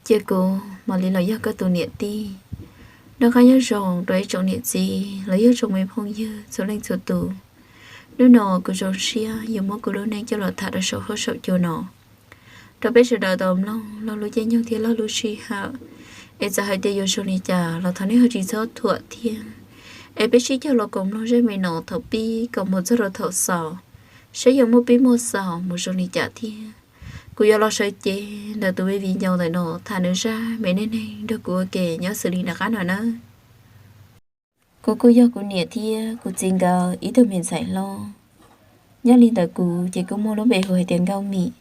Cia kuv mam li los yog koj tus niam tij. Noj qab nyob zoo rau ib tsoom niam txiv los yog tsoom me phooj ywg txhua leej txhua tus. Hnub no kuv zoo siab yuav muab kuv lub neej coj los tham rau saum huab saum cua no rau peb sawv daws tau mloog laug lub caij nyoog thiab laug lub sij hawm. Es txawm hais tias yuav zoo li cas los thov nej ho tsis txhob thuam thiab. Es peb sib caug los koom mloog zaj me no thaum pib kom mus txog rau thaum xaus, saib yuav muaj pib muaj xaus mus zoo li cas thiab. Kuv yuav los sawv cev ntawm tus me viv ncaus ntawm no tham nws zaj me neej neeg nrog kuv ua ke nyob xws li nram qab no nawb. Kuv kuj yog kuv niam thiab kuv txiv nkawd ib tug me ntxhais hlob. Nyob li ntawm kuv ces kuv muaj lub npe hu hais tias Nkauj Mim.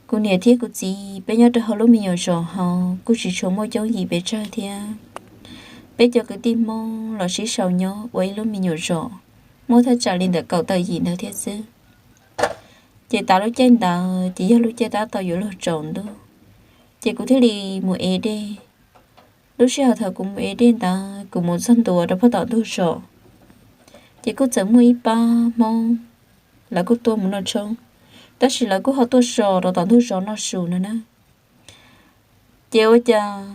Kuv niam thiab kuv txiv peb nyob rau hauv lub me nyuam zos hauv kuj tsis tshua muaj coob yim pes tsawg thiab. Peb cov kwv tij Hmoob los sib sau nyob ua ib lub me nyuam zos, muaj thaj tsam li ntawm kaum tawm yim ntawd thiab xwb. Ces tav lub caij ntawd ces yog lub caij tab tom yuav luag tsaus ntuj, ces kuv thiaj li mus ev dej. Lub sij hawm thaum kuv mus ev dej ntawd kuv mus txog ntua rau pem tom ntug zos, ces kuj txawm muaj ib pab Hmoob, lawv kuj tuaj mus noj tshoob, tab sis lawv kuj ho tuaj so rau tom ntug zos noj su no na. Ces ua cas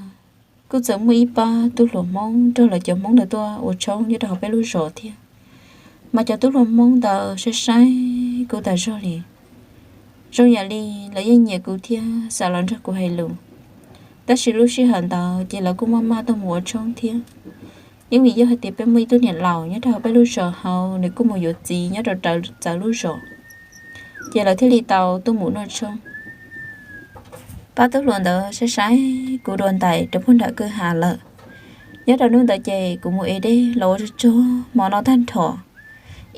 kuj txawm muaj ib pab tub hluas Hmoob nrog lawv cov Hmoob ntawd tuaj ua tshoob nyob rau hauv peb lub zos thiab. Mas cov tub hluas Hmoob ntawd saib saib kuv tas zog li, zoo yam li lawv yeej nyiam kuv thiab xav los nrog kuv hais lus. Tab sis lub sij hawm ntawd ces lawv kuj maj maj tuaj mus ua tshoob thiab. Yeej vim yog hais tias peb muaj ib tug niam laus nyob rau hauv peb lub zos hauv, nws kuj mus yuav txiv nyob rau txawv lub zos, ces lawv thiaj li tau tuaj mus noj tshoob. Pab tub hluas ntawd saib saib kuv dua ntais rau puag nram kwj ha lawm. Nyob rau hnub ntawd ces kuv mus ev dej los ua tsuag tsuag hmo no tag nrho,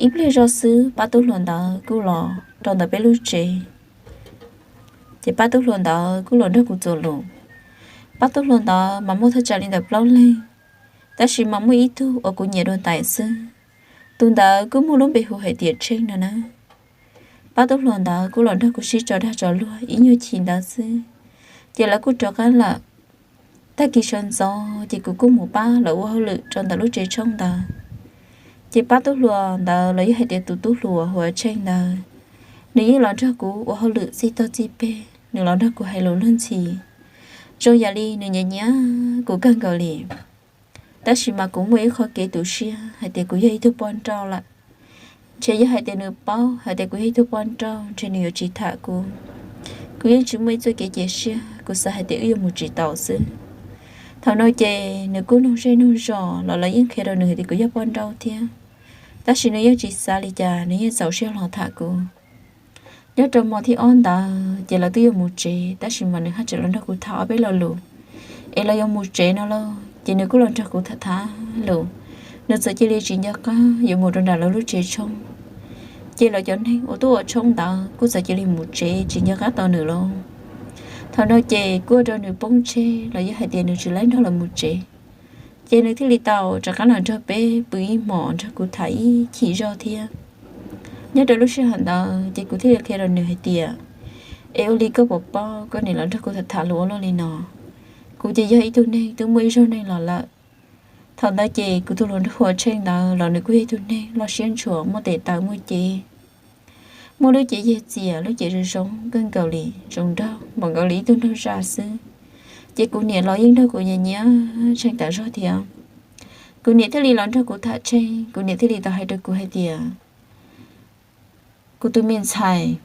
ib pliag zoj xwb pab tub hluas ntawd kuj los rau ntawm peb lub tsev. Ces pab tub hluas ntawd kuj los nrog kuv txuas lus. Pab tub hluas ntawd mas muaj thaj tsam li ntawm plaub leeg, tab sis mas muaj ib tug uas kuv nyiam dua ntais xwb. Tus ntawd kuj muaj lub npe hu hais tias Tsheej no na. Pab tub hluas ntawd kuj los nrog kuv sib tso dag tso luag ib nyuag chim ntawd xwb, ces lawv kuj rov qab lawm. Tag kis sawv ntxov ces kuv kuj mus pab lawv ua hauj lwm rau ntawm lub tsev tshoob ntawd. Ces pab tub hluas ntawd los yog hais tias tus tub hluas hu ua Tsheej ntawd, nws yeej los nrog kuv ua hauj lwm txij tog txij peg, nws los nrog kuv hais lus luag ntxhi. Zoo yam li nws nyiam nyiam kuv kawg nkaus li. Tab sis mas kuv muaj ib qho kev tu siab hais tias kuv yog ib tug poj nrauj lawm. Ntshe yog hais tias nws paub hais tias kuv yog ib tug poj nrauj ntshe nws yuav tsis tham kuv. Kuv yeej tsis muaj ib txoj kev cia siab, kuv xav hais tias wb yuav mus tsis tau xwb. Thaum no ces nws kuj nug zej nug zos los lawv yeej qhia rau nws hais tias kuv yog poj nrauj thiab, tab sis nws yeej tsis xav li cas, nws yeej txaus siab hlo tham kuv. Nyob rau hmo thib ob ntawd ces lawv twb yuav mus tsev, tab sis mas nws haj tseem los nrog kuv tham ob peb lo lus, es lawv yuav mus tsev no lauj, ces nws kuj los nrog kuv tham tham lus. Nws txawm cia li tsis nco qab yuav mus rau nram lawv lub tsev tshoob. Ces lawv cov neeg uas tuaj ua tshoob ntawd kuj txawm cia li mus tsev tsis nco qab tau nws lauj. Thaum no ces kuj ua rau nws poob tseg los yog hais tias nws tsis laib nrog lawv mus tsev. Ces nws thiaj li tau rov qab los nrog peb pw ib hmos nrog kuv tham ib chim zog thiab. Nyob rau lub sij hawm ntawd ces kuv thiaj li qhia rau nws hais tias, es ua li koj puas paub koj niam los nrog kuv tham tham lus ua luaj li no? Kuv ces yog ib tug neeg twb muaj ib zaug neeg los lawm. Thaum ntawd ces kuv tus hluas nraug hu ua Tsheej ntawd los nws kuj yog ib tug neeg loj siab ntshua, muaj tes taw muaj cev, muaj lub cev yag txias, lub cev zoo zoo kawg nkaus li, zoo nraug npaum nkaus li ib tug nraug zaj xwb. Ces kuv niam los yeej nrog kuv nyiam nyiam Tsheej tas zog thiab. Kuv niam thiaj li los nrog kuv tham Tsheej, kuv niam thiaj li tau hais rau kuv hais tias, kuv tus me ntxhais,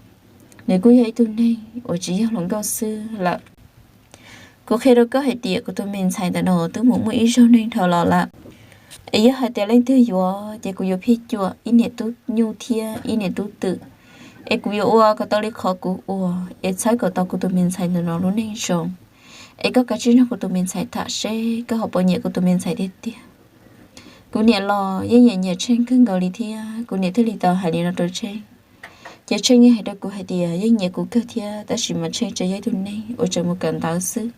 nws kuj yog ib tug neeg uas tsis yog hluas nkauj xwb lawm. Kuv qhia rau koj hais tias kuv tus me ntxhais ntawm no twb mus muaj ib zaug neeg dhau los lawm. Es yog hais tias leej twg yuav ces kuv yuav phij cuam ib niam tub nyuj thiab ib niam tub twm. Es kuv yuav ua kom tau li qhov kuv ua, es txhawb kom tau kuv tus me ntxhais ntawm no lub neej zoo. Es koj kav tsij nrog kuv tus me ntxhais tham seb koj ho puas nyiam kuv tus me ntxhais tiag tiag. Kuv niam los yeej nyiam nyiam Tsheej kawg nkaus li thiab, kuv niam thiaj li tau hais li no rau Tsheej. Ces Tsheej yeej hais rau kuv hais tias yeej nyiam kuv kawg thiab, tab sis mas Tsheej tseem yog ib tug neeg uas tseem mus kawm ntawv xwb.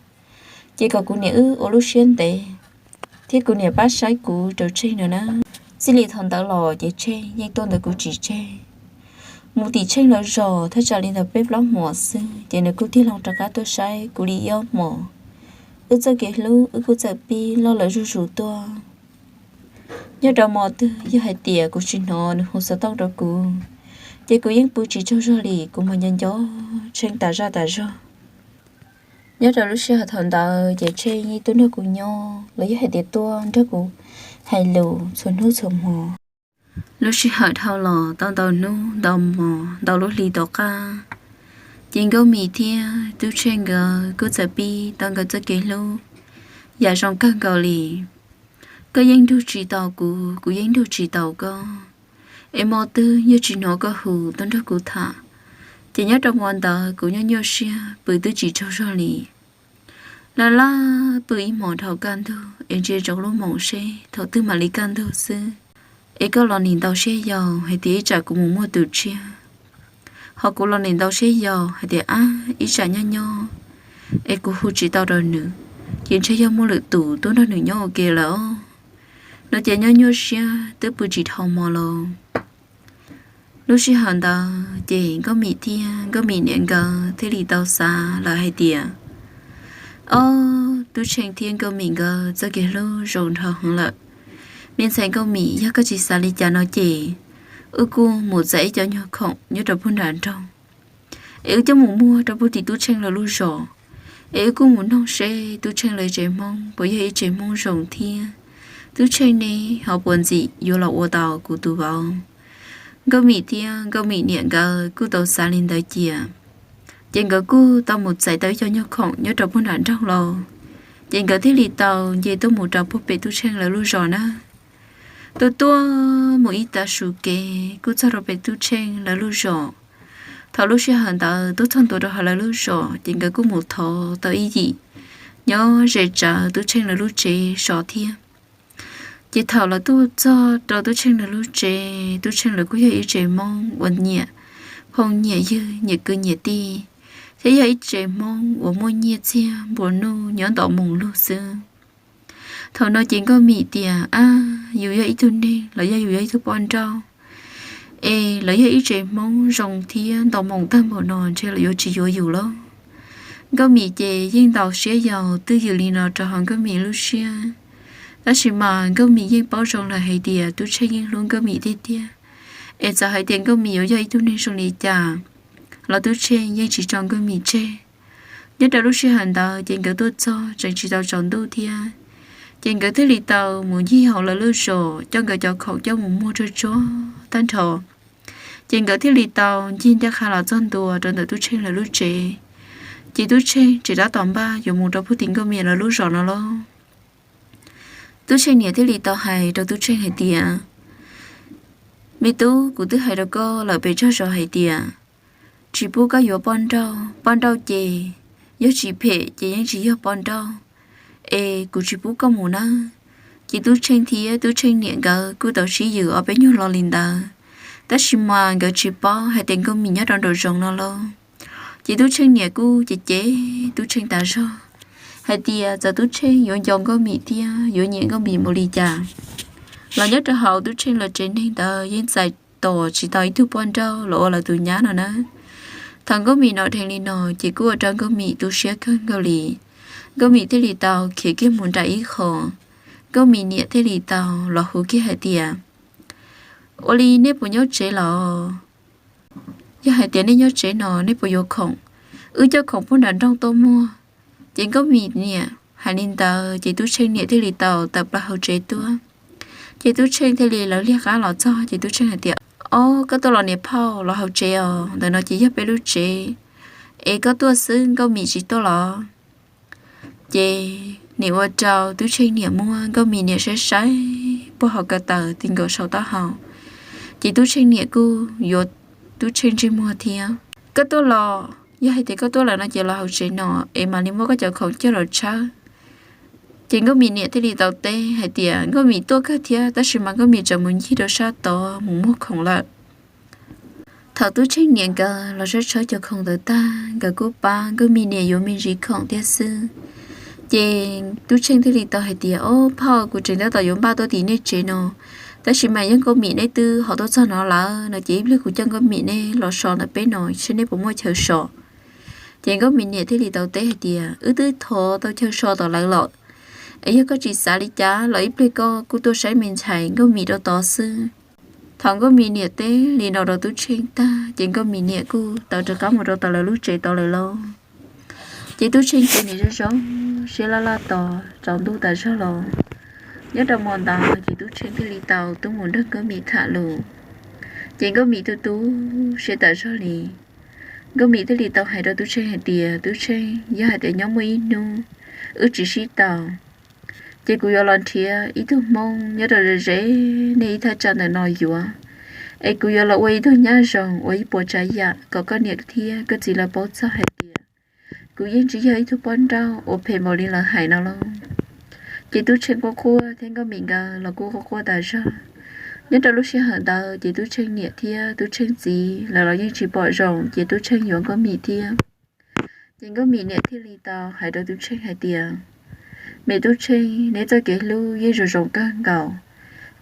Ces kom kuv niam wb ua lub siab ntev, thiab kuv niam pab saib kuv rau Tsheej no na. Txij li thaum ntawd los ces Tsheej yeej tuaj ntawm kuv tsis tseg. Mus tim Tsheej lawv zos thaj tsam li ntawm peb plaub hmos xwb ces nws kuj tig loo rov qab tuaj saib kuv li ib ob hmos. Wb txoj kev hlub wb kuj txawm pib loj lawm zuj zus tuaj. Nyob rau hmo twg yog hais tias kuv tsis hnov nws hu xov tooj rau kuv, ces kuv yeej pw tsis tsaug zog li, kuv mas nco nco Tsheej tas zaj tas zog. Nyob rau lub sij hawm thaum ntawd ces Tsheej yeej tuaj nrog kuv nyob los yog hais tias tuaj nrog kuv hais lus txhua hnub txhua hmo. Lub sij hawm dhau los tau ntau hnub ntau hmo, ntau lub hli tom qab, ces Nkauj Mim thiab Tub Tsheej nkawd kuj txawm pib tau nkawd txoj kev hlub yam zoo kawg nkaus li. Koj yeej nrug tsis tau kuv, kuv yeej nrug tsis tau koj, es hmo twg yog tsis hnov koj hu tuaj nrog kuv tham, ces nyob rau hmo ntawd kuv nyuaj nyuaj siab pw twb tsis tsaug zog li. Laj laj pw ib hmos dhau kaj ntug es ntsia ntsoov lub moos seb thaum twg mam li kaj ntug xwb, es koj los nim ntaus siab yau hais tias ib tsam kuv mus muaj tus tshiab, ho kuv los nim ntaus siab yau hais tias ab ib tsam nyob nyob es kuv hu tsis tau rau nws, ces ntshe yog muaj lwm tus tuaj nrog nws nyob ua ke lawm os. No ces nyuaj nyuaj siab twb pw tsis dhau hmo lawm. Lub sij hawm ntawd ces Nkauj Mim thiab Nkauj Mim niam nkawd thiaj li tau xav lawm hais tias, ob, Tub Tsheej thiab Nkauj Mim nkawd txoj kev hlub zoo nrho heev lawm. Me ntxhais Nkauj Mim, yog koj tsis xav li cas no ces wb kuj mus txais ib co nyuag khoom nyob rau puag nram nroog, es wb coj mus muag rau puag tim Tub Tsheej lawv lub zos, es wb kuj mus noog seb Tub Tsheej lawv tsev Hmoob puas yog ib tsev Hmoob zoo thiab Tub Tsheej ne ho puas ntxim yuav los ua tau kuv tus vauv. Nkauj Mim thiab Nkauj Mim niam nkawd kuj tau xav li ntawd cia, ces nkawd kuj tau mus txais tau ib co nyuag khoom nyob rau puag nram nroog los, ces nkawd thiaj li tau nce tuaj mus rau puag pem Tub Tsheej lawv lub zos na. Tuaj tuaj mus ib tav su kev kuj txog rau pem Tub Tsheej lawv lub zos. Thaum lub sij hawm ntawd tuaj txog ntua rau hauv lawv lub zos ces nkawd kuj mus thov tau ib yim nyob ze tsawv Tub Tsheej lawv lub tsev so thiab. Ces thaum lawv tuaj txog rau Tub Tsheej lawv lub tsev, Tub Tsheej lawv kuj yog ib tsev Hmoob uas nyiam phooj nyiam ywg, nyiam kwv nyiam tij, thiab yog ib tsev Hmoob uas muaj nyiaj txiag nplua nuj nyob ntaus moos lug xwb. Thaum no ces Nkauj Mim tias, ab, yus yog ib tug neeg los yog yus yog ib tug poj nrauj, es lawv yog ib tsev Hmoob zoo thiab ntaus moos tag npaum no ntshe lawv yuav tsis yuav yus lauj. Nkauj Mim ces yeej ntaus siab yau twj ywm li no rau hauv Nkauj Mim lub siab, tab sis mas Nkauj Mim yeej paub zoo lawm hais tias Tub Tsheej yeej hlub Nkauj Mim tiag tiag, es txawm hais tias Nkauj Mim yuav yog ib tug neeg zoo li cas los Tub Tsheej yeej tsis tso Nkauj Mim tseg. Nyob rau lub sij hawm ntawd ces nkawd tuaj txog tseem tsis tau tsaus ntuj thiab, ces nkawd thiaj li tau mus ncig hauv lawv lub zos coj nkawd cov khoom coj mus muag tsuag tsuag tag nrho, ces nkawd thiaj li tau ncig ncaj qha los txog ntua rau ntawm Tub Tsheej lawv lub tsev. Ces Tub Tsheej tseem tab tom npaj yuav mus rau puag tim Nkauj Mim lawv lub zos no lauj. Tub Tsheej niam thiaj li tau hais rau Tub Tsheej hais tias, me tub, kuv twb hais rau koj lawm pes tsawg zaus hais tias tsis pub koj yuav poj nrauj, poj nrauj ces yog tsis phem ces yeej tsis yog poj nrauj, es kuv tsis pub koj mus nawb. Ces Tub Tsheej thiab Tub Tsheej niam nkawd kuj tau sib yws ob peb nyuag lo li ntawd, tab sis mas nkawd tsis paub hais tias Nkauj Mim nyob rau nraum zoov no lauj. Ces Tub Tsheej niam kuj cem cem Tub Tsheej tas zog hais tias txawm Tub Tsheej yuav nco Nkauj Mim thiab yuav nyiam Nkauj Mim npaum li cas los nyob rau hauv Tub Tsheej lawv tsev neeg ntawd yeej txais tos tsis tau ib tug poj nrauj los ua lawv tus nyab no na. Thaum Nkauj Mim hnov dheev li no ces kuj ua rau Nkauj Mim tu siab kawg nkaus li. Nkauj Mim thiaj li tau khiav kiag mus nram ib qho, Nkauj Mim niam thiaj li tau los hu kiag hais tias, ua li nej puas nyob tsev los? Yog hais tias nej nyob tsev no nej puas yuav khoom? Wb coj khoom puag nram nroog tuaj muag. Ces Nkauj Mim niam hais li ntawd ces Tub Tsheej niam thiaj li tau tawm plaws hauv tsev tuaj. Ces Tub Tsheej thiaj li lawv liag qab los txog ces Tub Tsheej hais tias, ob, koj tuaj los niam phauj, los hauv tsev os, ntawm no ces yog peb lub tsev, es koj tuaj xwb Nkauj Mim tsis tuaj los? Ces nim ua rau Tub Tsheej niam muab Nkauj Mim niam saib saib puag hauv ko taw ti nkaus saum taub hau, ces Tub Tsheej niam kuj yuav Tub Tsheej ntsej muag thiab. Koj tuaj los, yog hais tias koj tuaj lawm no ces los hauv tsev no es mam li muab koj cov khoom coj los tshawb. Ces Nkauj Mim niam thiaj li tau teb hais tias Nkauj Mim tuaj kawg thiab, tab sis mas Nkauj Mim tseem mus ncig rau sab tod mus muag khoom lawm. Thaum Tub Tsheej niam nkawd los tshawb tshawb cov khoom ntawd tag, nkawd kuj pab Nkauj Mim niam yuav me ntsis khoom thiab xwb. Ces Tub Tsheej thiaj li tau hais tias, ob phauj, kuv tseem tab tom yuav npaj tuaj tim nej tsev no, tab sis mas yog Nkauj Mim neb twb ho tuaj txog no lawm no ces ib pliag kuv coj Nkauj Mim neb los so ntawm peb no seb neb puas muaj chaw so. Ces Nkauj Mim niam thiaj li tau teb hais tias, wb twb thov tau chaw so tom lawv lawm, es yog koj tsis xav li cas los ib pliag koj kuj tuaj saib me ntxhais Nkauj Mim rau tod xwb. Thaum Nkauj Mim niam teb li no rau Tub Tsheej tag ces Nkauj Mim niam kuj tau rov qab mus rau tom lawv lub tsev tod lawm lauj. Ces Tub Tsheej ces niam zoo zoo siab laj laj tos tsaus ntuj tas zog los. Nyob rau hmo ntawd ces Tub Tsheej thiaj li tau tuaj mus nrog Nkauj Mim tham lus. Ces Nkauj Mim tu tu siab tas zog li. Nkauj Mim thiaj li tau hais rau Tub Tsheej hais tias, Tub Tsheej, yog hais tias nyob muaj ib hnub wb tsis sib tau, ces kuv yuav los nrhiav ib tug Hmoob nyob rau ze ze nej ib thaj tsam ntawm no yuav, es kuv yuav los ua ib tug nyab zoo ua ib puas tsav yam kom koj niam thiab koj txiv lawv paub txog hais tias kuv yeej tsis yog ib tug poj nrauj uas phem npaum li lawv hais no lauj. Ces Tub Tsheej quaj quaj thiab Nkauj Mim nkawd los kuj quaj quaj tas zog. Nyob rau lub sij hawm ntawd ces Tub Tsheej niam thiab Tub Tsheej txiv lawv los yeej tsis pom zoo ces Tub Tsheej yuav Nkauj Mim thiab. Ces Nkauj Mim niam thiaj li tau hais rau Tub Tsheej hais tias, Me Tub Tsheej, neb txoj kev hlub yeej zoo zoo kawg nkaus.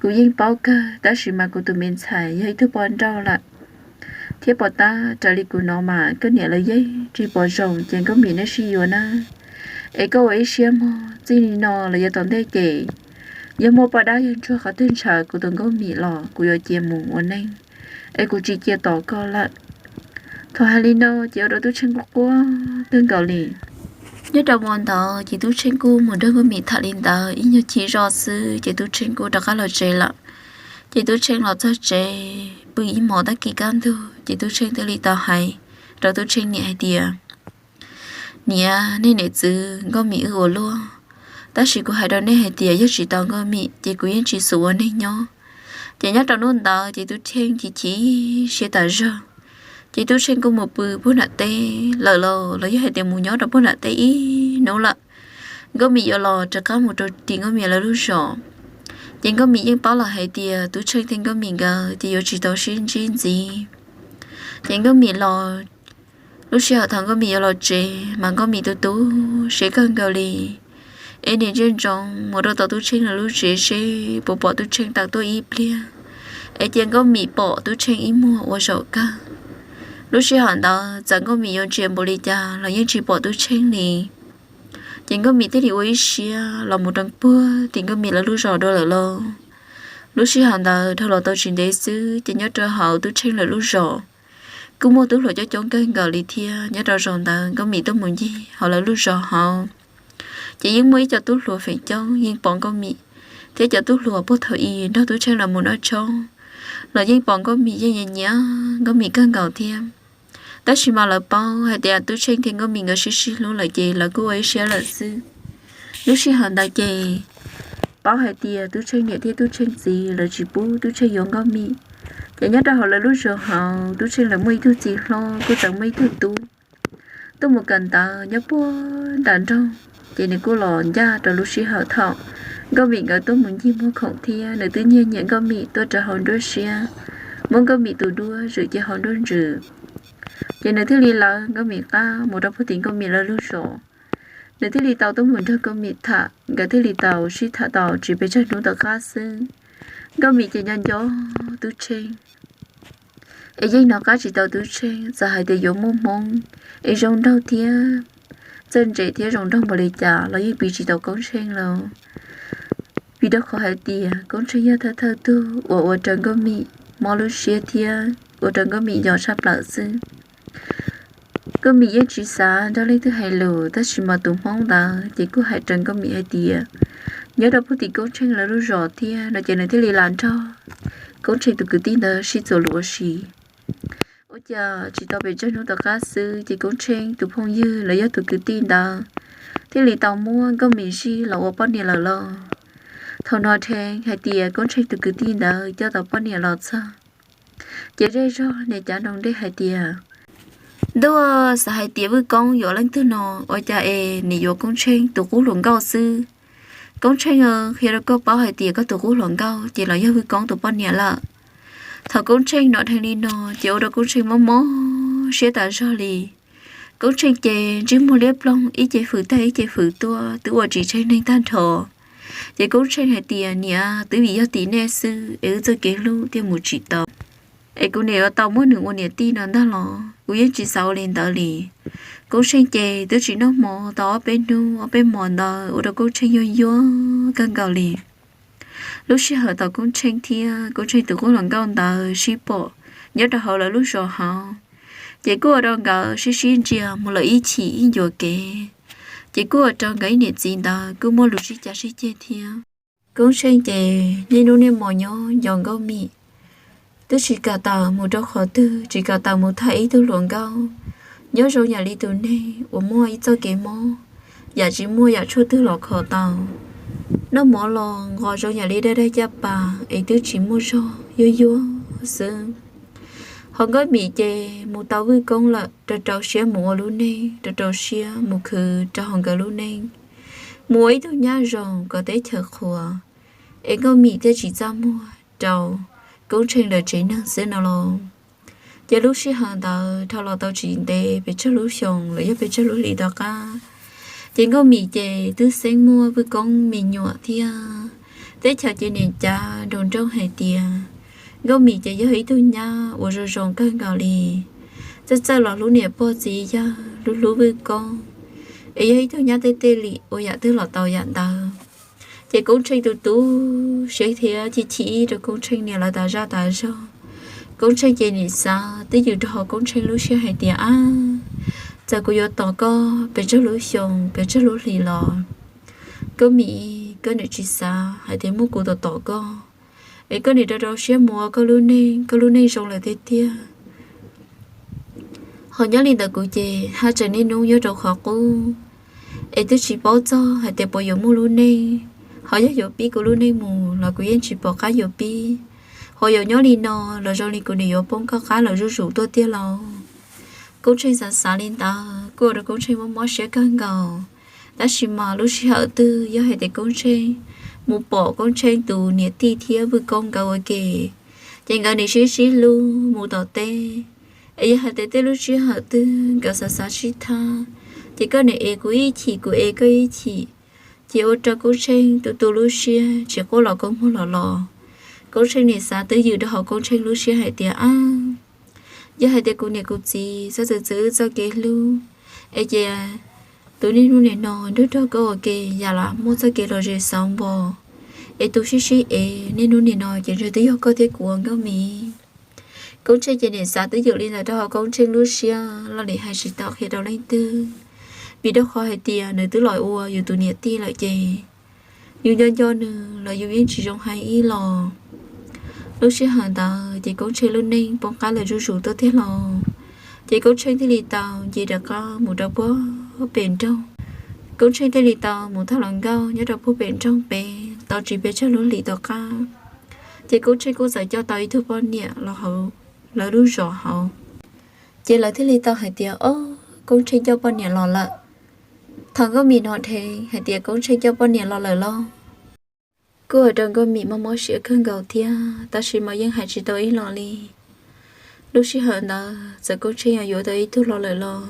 Kuv yeej paub kawg, tab sis mas kuv tus me ntxhais yog ib tug poj nrauj lawm, thiab pom tab raws li kuv hnov mas koj niam lawv yeej tsis pom zoo ces Nkauj Mim nej sib yuav na. Es koj ua ib siab mog, txij li no los yav tom ntej ces yog muaj poj dab yawg ntsuag qhov twg ntshaw kuv tus Nkauj Mim los kuv yuav cia mus ua neej, es kuv tsis cia tos koj lawm. Thaum hais li no ces ua rau Tub Tsheej quaj quaj kawg nkaus li. Nyob rau hmo ntawd ces Tub Tsheej kuj mus nrog Nkauj Mim tham li ntawd ib nyuag chim zoj xwb ces Tub Tsheej kuj rov qab los tsev lawm. Ces Tub Tsheej los txog tsev pw ib hmos tag kis kaj ntug ces Tub Tsheej thiaj li tau hais rau Tub Tsheej niam hais tias, Niam, nej niam txwv Nkauj Mim wb ua luaj, tab sis kuv hais rau nej hais tias yog tsis tau Nkauj Mim ces kuv yeej tsis xav ua neeg nyob. Ces nyob rau hnub ntawd ces Tub Tsheej chim chim siab tas zog. Ces Tub Tsheej kuj mus pw puag nram teb lawm los los yog hais tias mus nyob rau puag nram teb ib hnub lawm, Nkauj Mim yuav los rov qab mus rau tim Nkauj Mim lawv lub zos. Ces Nkauj Mim yeej paub lawm hais tias Tub Tsheej thiab Nkauj Mim nkawd ces yuav tsis tau sib ntsib ntxiv. Ces Nkauj Mim los, lub sij hawm thaum Nkauj Mim yuav los tsev mas Nkauj Mim tu tu siab kawg nkaus li. Es nim ntsia ntsoov mus rau tom Tub Tsheej lawv lub tsev seb puas pom Tub Tsheej tawm tuaj ib pliag, es cia Nkauj Mim pom Tub Tsheej ib muag ua zaum kawg. Lub sij hawm ntawd txawm Nkauj Mim yuav ntsia npaum li cas los yeej tsis pom Tub Tsheej li. Ces Nkauj Mim thiaj li ua ib siab los mus rau puag tim Nkauj Mim lawv lub zos dua lawm lauj. Lub sij hawm ntawd dhau los tau tsis ntev xwb ces nyob rau hauv Tub Tsheej lawv lub zos kuj muaj tub hluas coob coob kawg nkaus li thiab. Nyob rau zaum ntawd Nkauj Mim tuaj mus ncig hauv lawv lub zos hauv, ces yeej muaj ib co tub hluas feem coob yeej pom Nkauj Mim, thiab cov tub hluas puag thaum ub nrog Tub Tsheej los mus noj tshoob los yeej pom Nkauj Mim yeej nyiam nyiam Nkauj Mim kawg nkaus thiab. Tab sis mas lawv paub hais tias Tub Tsheej thiab Nkauj Mim nkawd sib sib hlub lawm ces lawv kuj ua ib siab lawm xwb. Lub sij hawm ntawd ces paub hais tias Tub Tsheej niam thiab Tub Tsheej txiv lawv tsis pub Tub Tsheej yuav Nkauj Mim. Ces nyob rau hauv lawv lub zos hauv Tub Tsheej lawv muaj ib tug txiv hlob kuj txawm muaj ib tug tub tuaj mus kawm ntawv nyob puag nram nroog, ces nws kuj los ncaj rau lub sij hawm thaum Nkauj Mim nkawd tuaj mus ncig muag khoom thiab nws twb nyiag nyiam Nkauj Mim tuaj rau hauv nruab siab, muab Nkauj Mim tus duab zwm cia hauv nruab ntsws. Ces nws thiaj li lawv Nkauj Mim qab mus rau puag tim Nkauj Mim lawv lub zos. Nws thiaj li tau tuaj mus nrog Nkauj Mim tham, nkawd thiaj li tau sib tham tau tsis pes tsawg hnub tom qab xwb, Nkauj Mim ces nco nco Tub Tsheej, es yeej hnov qab tsis tau Tub Tsheej. Txawm hais tias yuav muaj hmoob es zoo nraug thiab txawj ntse thiab zoo nraug npaum li cas los yeej piv tsis tau Koob Tsheej lawm, vim rau qhov hais tias Koob Tsheej yog thawj thawj tug uas ua rau Nkauj Mim mob lub siab thiab ua rau Nkauj Mim nco tshaj plaws xwb. Nkauj Mim yeej tsis xav nrog leej twg hais lus, tab sis mas tus hmoob ntawd ces kuj hais rau Nkauj Mim hais tias nyob rau puag tim Koob Tsheej lawv lub zos thiab no ces nws thiaj li lam nrog Koob Tsheej tus kwv tij ntawd sib txuas lus ua si. Ua cas tsis tau pes tsawg hnub tom qab xwb ces Koob Tsheej tus phooj ywg los yog tus kwv tij ntawd thiaj li tau muab Nkauj Mim zij los ua poj niam lawm lauj. Thaum no dheev hais tias Koob Tsheej tus kwv tij ntawd coj tau poj niam los txog, ces zej zog nim cav nroo ntej hais tias, Ntuj, xav hais tias Vwj Koob yuav leej twg no, ua cas es nim yuav Koob Tsheej tus qub hluas nkauj xwb. Koob Tsheej, qhia rau koj paub hais tias koj tus qub hluas nkauj ces los yog Vwj Koob tus poj niam lawm. Thaum Koob Tsheej hnov dheev li no ces ua rau Koob Tsheej mob mob siab tas zog li. Koob Tsheej ces ntsej muag liab ploog, ib ce fwm tag ib ce fwm tuaj, twb ua tsis tsheej neeg tag nrho. Ces Koob Tsheej hais tias, Niam, twb vim yog tim nej xwb es wb txoj kev hlub thiaj mus tsis tau, es kuv niam yuav tau muab nws ua niam tij no ntag los kuv yeej tsis xav ua li ntawd li. Koob Tsheej ces twb tsis noj hmo tau ob peb hnub ob peb hmos ntawd ua rau Koob Tsheej yuag yuag kawg nkaus li. Lub sij hawm thaum Koob Tsheej thiab Koob Tsheej tus qub hluas nkauj ntawd sib pom nyob rau hauv lawv lub zos hauv, Ces kuj ua rau nkawd sib sib ntsia mus lawm ib chim ib ncuav kev, ces kuj ua rau nkawd ib niam txiv ntawd kuj muaj lus sib cav sib ceg thiab. Koob Tsheej ces niaj hnub niaj hmo nyob nco Nkauj Mim, twb tsis kam tawm mus rau qhov twg, tsis kam tawm mus tham ib tug hluas nkauj. Nyob zoo yam li tus neeg uas muaj ib txoj kev mob, yam tsis muaj yam tshuaj twg los kho tau. Noj mov los nqos zoo yam li daj daj caj pas es twb tsis muaj zog, yuag yuag xwb. Ho Nkauj Mim ces mus tau Vwj Koob lawm, rau rau siab mus ua lub neej, rau rau siab mus khwv rau hauv nkawd lub neej, mus ua ib tug nyab zoo kom teb chaws qhuas, es Nkauj Mim thiaj tsis txaj muag rau Koob Tsheej lawv tsev neeg xwb no los. Ces lub sij hawm ntawd dhau los tau tsis ntev, pes tsawg lub xyoos los yog pes tsawg lub hlis tom qab, ces Nkauj Mim ces twb xeeb muaj Vwj Koob me nyuam thiab. Teb chaws ces nim cav nroo nrooj hais tias Nkauj Mim ces yog ib tug nyab uas zoo zoo kawg nkaus li. Txawj txawj los hlub niam pog txiv yawg, hlub hlub Vwj Koob, es yog ib tug nyab tej tej li ua yam twg los tau yam ntawd. Ces Koob Tsheej tu tu siab thiab chim chim rau Koob Tsheej niam lawv tas zaj tas zog. Koob Tsheej ces nim xav twb ywm rau hauv Koob Tsheej lub siab hais tias, ab, txawm kuv yuav tos koj pes tsawg lub xyoos pes tsawg lub hlis los, Nkauj Mim, koj niam tsis xav hais tias muab kuv tos tos koj, es koj niam rau rau siab mus ua koj lub neej, koj lub neej zoo lawm tiag tiag. Ho nyob li ntawd kuv ces haj tseem niaj hnub nyob rau qhov qub, es twb tsis paub txog hais tias puas yuav muaj lub neej, ho yog yuav pib kuv lub neej mus los kuv yeej tsis pom qab yuav pib. Ho yuav nyob li no los zoo li kuv niam yuav poob koj qab lawm zuj zus tuaj tiag lauj. Koob Tsheej xav xav li ntawd kuj ua rau Koob Tsheej mob mob siab kawg nkaus. Tab sis mas lub sij hawm twg yog hais tias Koob Tsheej mus pom Koob Tsheej tus niam tij thiab Vwj Koob nkawd ua ke, ces nkawd nim sib sib hlub mus tom teb. Es yog hais tias tej lub sij hawm twg nkawd xav xav sib thab, ces koj niam ev kuv ib chim kuv ev koj ib chim, ces ua rau Koob Tsheej tu tu lub siab tsis quaj los kua muag los los. Koob Tsheej nim xav twb ywm rau hauv Koob Tsheej lub siab hais tias, ab, yog hais tias kuv niam kuv txiv txhob txwv txwv wb txoj kev hlub, es ces tus niaj hnub nim no nrog nrog koj ua ke yam lam muaj txoj kev lom zem xauv npo, es tus sib sib ev niaj hnub nim no ces ntshe twb yog koj thiab kuv ua Nkauj Mim. Koob Tsheej ces nim xav twb ywm li ntawd rau hauv Koob Tsheej lub siab los nim hais tsis tau qhia rau leej twg, vim rau qhov hais tias nws twb los ua yus tus niam tij lawm ces yus nco nco nws los yus yeej tsis zoo hais ib los. Lub sij hawm ntawd ces Koob Tsheej lub neej poob qab lawm zuj zus tuaj tiag lauj. Ces Koob Tsheej thiaj li tau nce rov qab mus rau puag pem nroog. Koob Tsheej thiaj li tau mus tag hluas nkauj nyob rau puag pem nroog pem tau tsis pes tsawg lub hlis tom qab, ces Koob Tsheej kuj txawm coj tau ib tug poj niam los hauv lawv lub zos hauv. Ces lawv thiaj li tau hais tias, ob, Koob Tsheej coj poj niam los lawm. Thaum Nkauj Mim hnov dheev hais tias Koob Tsheej coj poj niam los lawm los, kuj ua rau Nkauj Mim mob mob siab kawg nkaus thiab, tab sis mas yeej hais tsis tau ib los li. Lub sij hawm ntawd txawm Koob Tsheej yuav yuav tau ib tug los lawm los,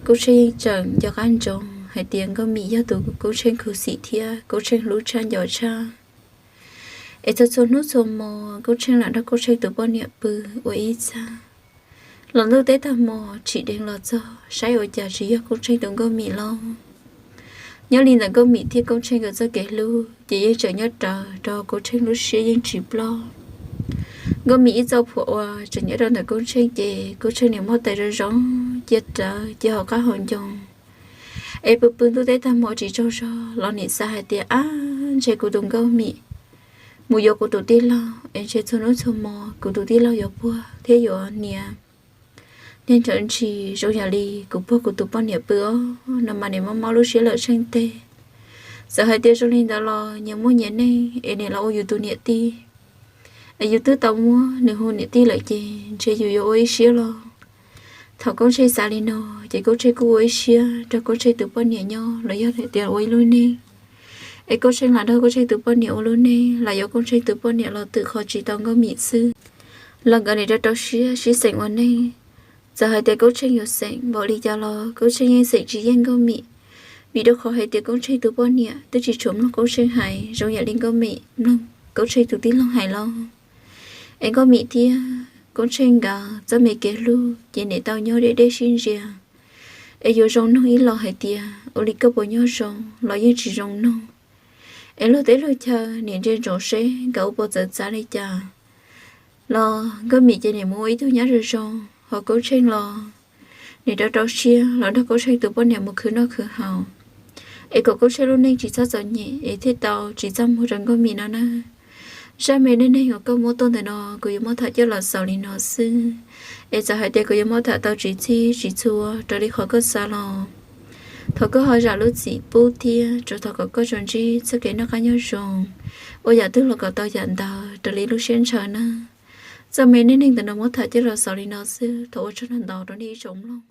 Koob Tsheej yeej tseem nco qab ntsoov hais tias Nkauj Mim yog tus Koob Tsheej khuv xim thiab Koob Tsheej hlub tshaj nco tshaj. Es txhua txhua hnub txhua hmo Koob Tsheej lam nrog Koob Tsheej tus poj niam pw ua ib txaj. Los ntuj teb tag hmo tsim dheev los txog saib ua cas tsis yog Koob Tsheej tus Nkauj Mim lauj. Nyob li ntawm Nkauj Mim thiab Koob Tsheej nkawd txoj kev hlub ces yeej tseem nyob rawv rau Koob Tsheej lub siab yeej tsis ploj. Nkauj Mim ib txoj phuam uas tseem nyob rau ntawm Koob Tsheej ces Koob Tsheej nim muab tais zoo zoo cia rawv cia hauv qab hauv ncoo. Es pw pw ntuj teb tag hmo tsis tsaug zog los nim xav hais tias, ab, ntshe kuv tus Nkauj Mim mus yuav kuv tus tij laug, es ntshe txhua hnub txhua hmo kuv tus tij laug yuav puag thiab yuav nias niag ntsawv ntshis zoo yam li kuv puag kuv tus poj niam pw os no mas nim mob mob lub siab lawm tsheej teg. Txawm hais tias zoo li ntawd los nyias muaj nyias neej es nim los ua yus tus niam tij, es yus twb tau muab nws hu niam tij lawm ces ntshe yus yuav ua ib siab los. Thaum Koob Tsheej xav li no, ces Koob Tsheej kuj ua ib siab nrog Koob Tsheej tus poj niam nyob los yog hais tias ua ib lub neej. Es Koob Tsheej lam nrog Koob Tsheej tus poj niam ua lub neej, lam yuav Koob Tsheej tus poj niam los twm qhov tsis tau Nkauj Mim xwb, los nkawd nim rau rau siab sib xeem ua neej. Txawm hais tias Koob Tsheej yuav xeem npaum li cas los Koob Tsheej yeej xeem tsis yeej Nkauj Mim, vim rau qhov hais tias Koob Tsheej tus poj niam twb tsis tshua mloog Koob Tsheej hais zoo yam li Nkauj Mim mloog Koob Tsheej tus tij laug hais lauj. Es Nkauj Mim thiab Koob Tsheej nkawd txoj me kev hlub ces nim tau nyob deb deb sib ntsia. Es yuav zoo noog ib los hais tias ua li koj puas nyob zoo los yeej tsis zoo noog. Es luag teb luag chaw nim ntsia ntsoov seb nkawd ua puas txawv txav li cas. Los Nkauj Mim ces nim mus ua ib tug nyab zoo zoo, Hos Koob Tsheej los nim rau rau siab los nrog Koob Tsheej tus poj niam mus khwv noj khwv haus, es kom Koob Tsheej lub neej tsis txhob txom nyem es thiaj tau tsis txaj muag rau Nkauj Mim no na. Zaj me neej neeg uas koj muab tuaj ntawm no kuv yuav muab tham coj los xaus li no xwb. Es txawm hais tias kuv yuav muab tham tau tsis txhij tsis txhua raws li qhov koj xav los thov koj ho zam lub txim pub thiab tsuas thov kom koj tsuas ntsib txoj kev noj qab nyob zoo, ua yam twg los kom tau yam ntawd raws li lub siab ntshaw na. Txoj me neej neeg ntawm no muab tham coj los xaus li no xwb, thov ua tsaug ntau rau nej ib tsoom mloog.